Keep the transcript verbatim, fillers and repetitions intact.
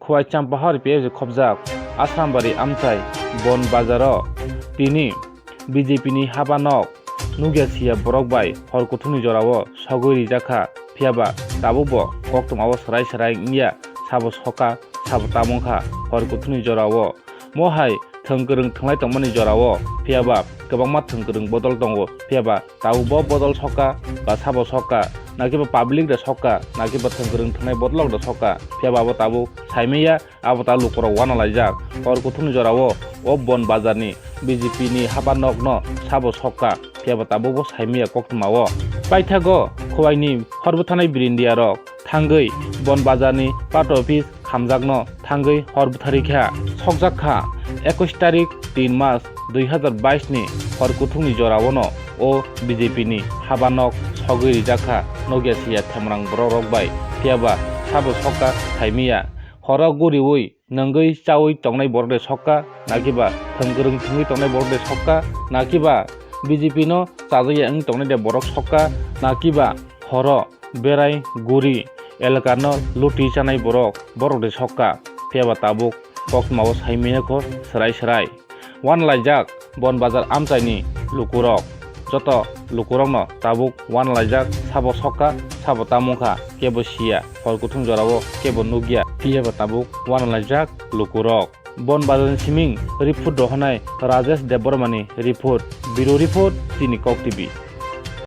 Khowai Champahor P F C khobjak Asrambari amchai Bon Bazaro tini B J P ni haba nok nukya siya borok bai hor kuthukni jorao sogwi rijak kha, phiyaba tabukbo koktwmao swrai swrai wngya, sabo sokha, sabo tamung kha hor kuthukni jorao. Mo hai thwng kwrwng thwnglai tongmani jorao, phiyaba kwbangma thwng kwrwng bodol tongo, phiyaba tabuk bo bodol sokha ba sabo sokha, nakiba public da sokha, nakiba thwng kwrwng thwngnai bodolok da sokha, phiyaba abo tabuk saimaya, abo ta lukurok uanalaijak. Hor kuthukni jorao o Bon Bazarni B J P ni haba nokno sabo sokha, phiyaba tabukbo saimaya koktwmao. Paithago Khowaini hor bwthanai birindiarok thangwi Bon Bazarni party office khamjakno thangwi hor bwtharwi kha. Sokjak kha, ekush tarik tin mas dui hazar bais ni hor kuthukni joraono o B J P ni haba nok sogwi rijak kha nokya siya themrang borok rok bai, phiyaba sabo sokha saimaya. Horo guriwi nungwi chawi tongnai borok de sokha, nakiba thwng kwrwng thwngwi tongnai borok de sokha, nakiba B J P no chajakya wng tongnai de borok sokha, nakiba horo berai guri elakano luti chanai borok, borok de sokha, phiyaba tabuk koktwmao saimaya kho swrai swrai. Uanalaijak Bon Bazar amchaini lukurok, joto lukurokno tabuk uanalaijak, sabo sokha, sabo tamung kha, kebo siya, hor kuthung jorao kebo nukya, phiyaba tabuk uanalaijak lukurok. Bon Bazarni siming report rohornai Rajesh Debbarmani report, Bureau Report, chini Kok T V.